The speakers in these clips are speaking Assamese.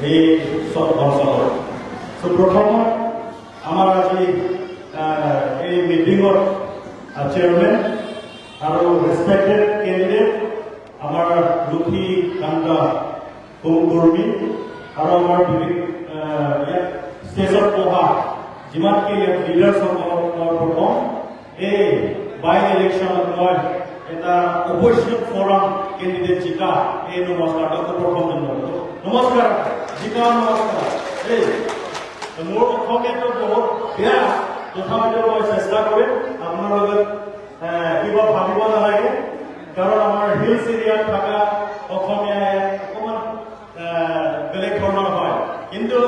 এই চব অঞ্চলত। চ' প্ৰথমত আমাৰ আজি এই মিটিঙত চেয়াৰমেন আৰু ৰেচপেক্টেড কেণ্ডিডেট আমাৰ লক্ষী কান্ত কুৰ্মী আৰু আমাৰ বিভিন্ন ইয়াত ষ্টেজত বহা যিমানখিনি ইয়াত লিডাৰ্ছসকলক মই প্ৰথম এই বাই ইলেকশ্যনত মই এটা অপজিশ্যন ফৰাম কেণ্ডিডেট জিকা এই নমস্কাৰ। প্ৰথম নমস্কাৰ, জিকা নমস্কাৰ। এই মোৰ অসমীয়াটো বহুত বেয়া, তথাপিতো মই চেষ্টা কৰিম আপোনাৰ লগত। কিবা ভাবিব নালাগে, কাৰণ আমাৰ হিলছ এৰিয়াত থকা অসমীয়া ইয়াত অকণমান বেলেগ ধৰণৰ হয়। কিন্তু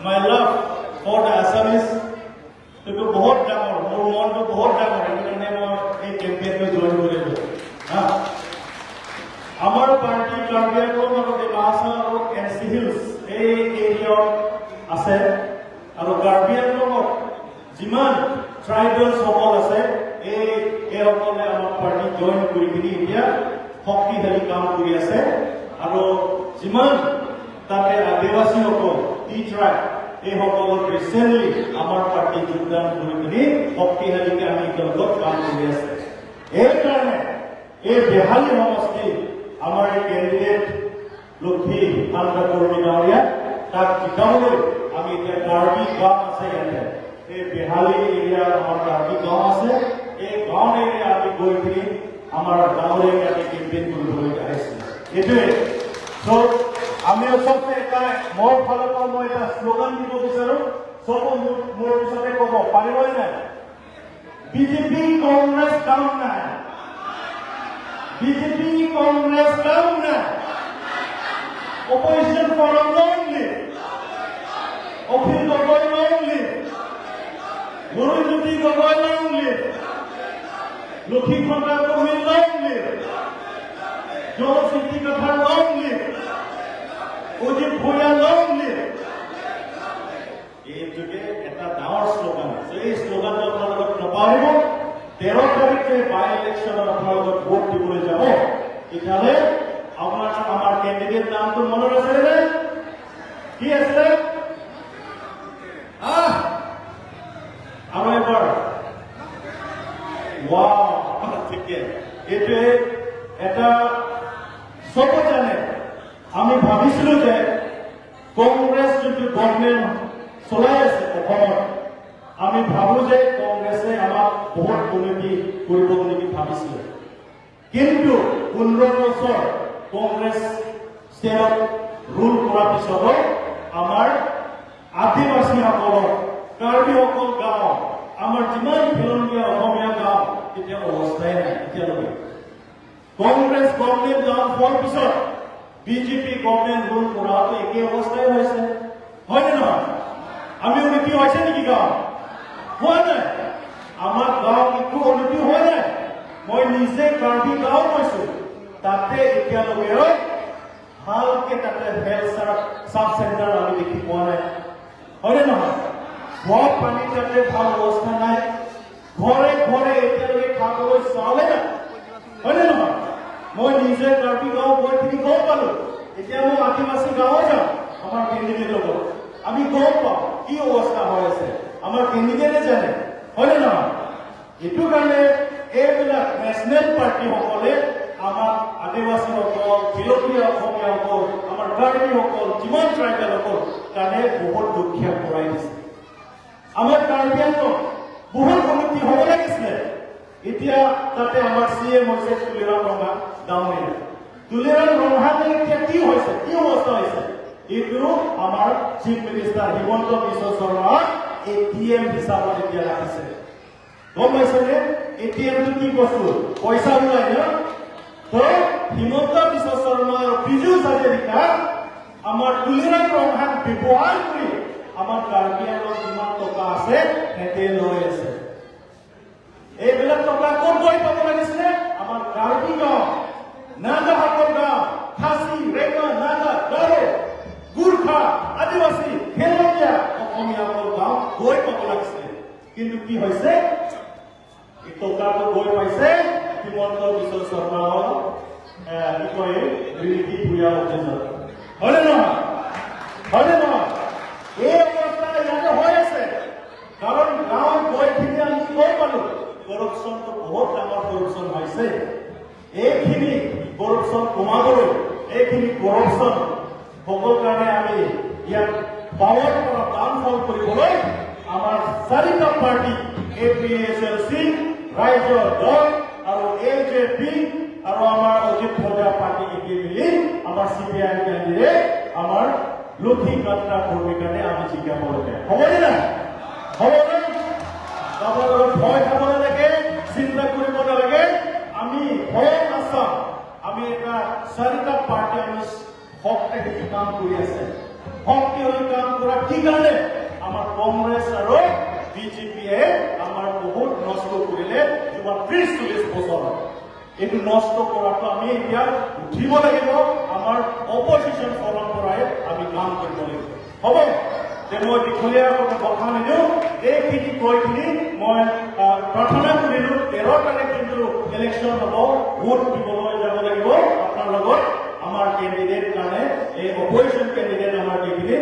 my love for the Assamese সেইটো বহুত ডাঙৰ, মোৰ মনটো বহুত ডাঙৰ। সেইটো কাৰণে মই এই কেম্পেইনটো জইন কৰিলোঁ। হা, আমাৰ পাৰ্টি কাৰ্বি আংলং আৰু ডিমা হাছাও আৰু এন চি হিলছ এই এৰিয়াত আছে আৰু কাৰ্বি আংলঙত যিমান ট্ৰাইবেলছসকল আছে, এইসকলে আমাৰ পাৰ্টি জইন কৰি কিনি এতিয়া শক্তিশালী কাম কৰি আছে। আৰু যিমান তাতে আদিবাসীসকল, টি ট্ৰাইব, এইসকলক ৰিচেণ্টলি আমাৰ পাৰ্টি যোগদান কৰি কিনি শক্তিশালীকে আমি একেলগত কাম কৰি আছে। এইকাৰণে এই বেহালী সমষ্টি আমাৰ এই কেণ্ডিডেট লক্ষী কান্ত কুৰ্মী ডাঙৰীয়া, তাক জিকাবলৈ আমি এতিয়া কাৰ্বি গাঁও আছে ইয়াতে, এই বেহালী এৰিয়া আমাৰ কাৰ্বি গাঁও আছে। এই গাঁও এৰিয়া আমি গৈ পিনি আমাৰ গাঁৱৰে ইয়াতে কেম্পেইন কৰিবলৈ আহিছে। এইটোৱে। চ' আমি চবতে এটা মোৰ ফালৰ পৰা মই এটা শ্লোগান দিব বিচাৰো। চব মোৰ পিছতে ক'ব পাৰিবই নাই? বিজেপি কংগ্ৰেছ কাম নাই, বিজেপি কংগ্ৰেছ কাম নাই। Opposition forum long live! Akhil Gogoi long live! Lurinjyoti Gogoi long live! Lakshmi Kanta Kurmi long live! Joel City Kathar long live! Ajit Bhuyan long live! এইটোকে এটা ডাঙৰ শ্লোগান। এই শ্লোগানটো আপোনালোকক নাপাহৰিব। 13 তাৰিখে বাই ইলেকশ্যনত আপোনালোকক ভোট দিবলৈ যাব, তেতিয়াহ'লে আপোনাৰ আমাৰ কেণ্ডিডেট নামটো মনত আছেনে নে? কি আছিলে? আৰু এবাৰ। ৱাও, ঠিকে। এইটোৱে এটা চব জানে। আমি ভাবিছিলো যে কংগ্ৰেছ যোনটো গভৰ্ণমেণ্ট চলাই আছে অসমত, আমি ভাবো যে কংগ্ৰেছে আমাক বহুত উন্নতি কৰিব নেকি ভাবিছিলো। কিন্তু 15 বছৰ কংগ্ৰেছ ষ্টেটত ৰুল কৰাৰ পিছতো আমাৰ আদিবাসীসকলক, কাৰ্বিসকল গাঁও, আমাৰ যিমান খিলঞ্জীয়া অসমীয়া গাঁও, এতিয়া অৱস্থাই নাই এতিয়ালৈকে। কংগ্ৰেছ গভৰ্ণমেণ্ট ডাউন হোৱাৰ পিছত বিজেপি গভৰ্ণমেণ্ট ৰুল কৰাটো একে অৱস্থাই হৈছে, হয়নে নহয়? আমি উন্নতি হৈছে নেকি গাঁও? হোৱা নাই। আমাৰ গাঁও একো উন্নতি হোৱা নাই। মই নিজে কাৰ্বি গাঁও গৈছো, তাতে এতিয়ালৈকে ভালকে তাতে হেল্থ চাব চেণ্টাৰ আমি দেখি পোৱা নাই, হয়নে নহয়? খোৱা পানী তাতে ভাল অৱস্থা নাই। ঘৰে ঘৰে এতিয়ালৈকে খাবলৈ চাউলে নাই, হয়নে নহয়? মই নিজে কাৰ্বি গাঁও গৈ পিনি গম পালো। এতিয়া মই আদিবাসী গাঁও যাম আমাৰ কেণ্ডিডেট লগত। আমি গম পাওঁ কি অৱস্থা হৈ আছে, আমাৰ কেণ্ডিডেটে জানে, হয়নে নহয়? এইটো কাৰণে এইবিলাক নেশ্যনেল পাৰ্টীসকলে আমাক আদিবাসীসকল, খিলঞ্জীয়া অসমীয়াসকল, আমাৰ কাৰ্বিসকল, যিমান ট্ৰাইবেলসকল কাৰণে বহুত দুখীয়া কৰাই দিছে। আমাৰ কাৰ্বি আংলং বহুত উন্নতি হ'ব লাগিছিলে। এতিয়া তাতে আমাৰ চি এম হৈছে তুলিৰাম ৰংহাং ডাঙৰীয়া। তুলিৰাম ৰংহাঙে এতিয়া কি হৈছে, কি অৱস্থা হৈছে, এইটো আমাৰ চিফ মিনিষ্টাৰ হিমন্ত বিশ্ব শৰ্মাক এটিএম হিচাপত এতিয়া ৰাখিছে। গম পাইছেনে এটিএমটো কি বস্তু? পইচা ওলাই ন? তো হিমন্ত বিশ্ব শৰ্মা আৰু পীযুষ হাজৰিকা আমাৰ তুলিৰাম ৰংহাং ব্যৱহাৰ কৰি আমাৰ কাৰ্বি আংলঙত যিমান টকা আছে সিহঁতে লৈ আছে। এইবিলাক টকা ক'ত গৈ পাব লাগিছিলে? আমাৰ কাৰ্বি গাঁও, নাগাসকল গাঁও, খাচী, ৰেঙা, নাগা, গাৰো, গোৰ্খা, আদিবাসী, খিলঞ্জীয়া অসমীয়াসকল গাঁও গৈ পাব লাগিছিলে। কিন্তু কি হৈছে? এই টকাটো গৈ পাইছে হিমন্ত বিশ্ব শৰ্মা, কি কয়, ৰিণিকি ভূঞা অফিচত, হয়নে নহয়? কৰাপশ্যন সকল কাৰণে আমি ইয়াক পাৱাৰ পৰা ডাউনফল কৰিবলৈ আমাৰ চাৰিটা পাৰ্টি, এপিএছএলচি, ৰাইজৰ দল আৰু এজেপি আৰু আমাৰ অজিত প্ৰজা পাৰ্টি একে মিলি আমাৰ চিপিআই কেণ্ডিডেট আমাৰ লক্ষীকান্ত কুৰ্মীৰ কাৰণে আমি জিকাব লাগে। হ'বনে নাই? হ'বনে? আপোনালোকে ভয় খাব নালাগে, চিন্তা কৰিব নালাগে। আমি হোল আছাম আমি এটা চাৰিটা পাৰ্টি আমি শক্তিশালী কাম কৰি আছে। শক্তিশালী কাম কৰা কি কাৰণে? আমাৰ কংগ্ৰেছ আৰু বিজেপিয়ে আমাৰ বহুত নষ্ট কৰিলে যোৱা 30-40 বছৰ। এইটো নষ্ট কৰাটো আমি এতিয়া উঠিব লাগিব। আমাৰ অপজিশ্যন ফলৰ পৰাই আমি কাম কৰিব লাগিব। হ'ব যে মই দীঘলীয়া কোনো কথা নিদিওঁ। এইখিনি কৈখিনি মই প্ৰাৰ্থনা কৰিলো, 13 তাৰিখ যোনটো ইলেকশ্যন হ'ব, ভোট দিবলৈ যাব লাগিব। আপোনাৰ লগত আমাৰ কেণ্ডিডেট কাৰণে, এই অপজিশ্যন কেণ্ডিডেট আমাৰ কেণ্ডিডেট।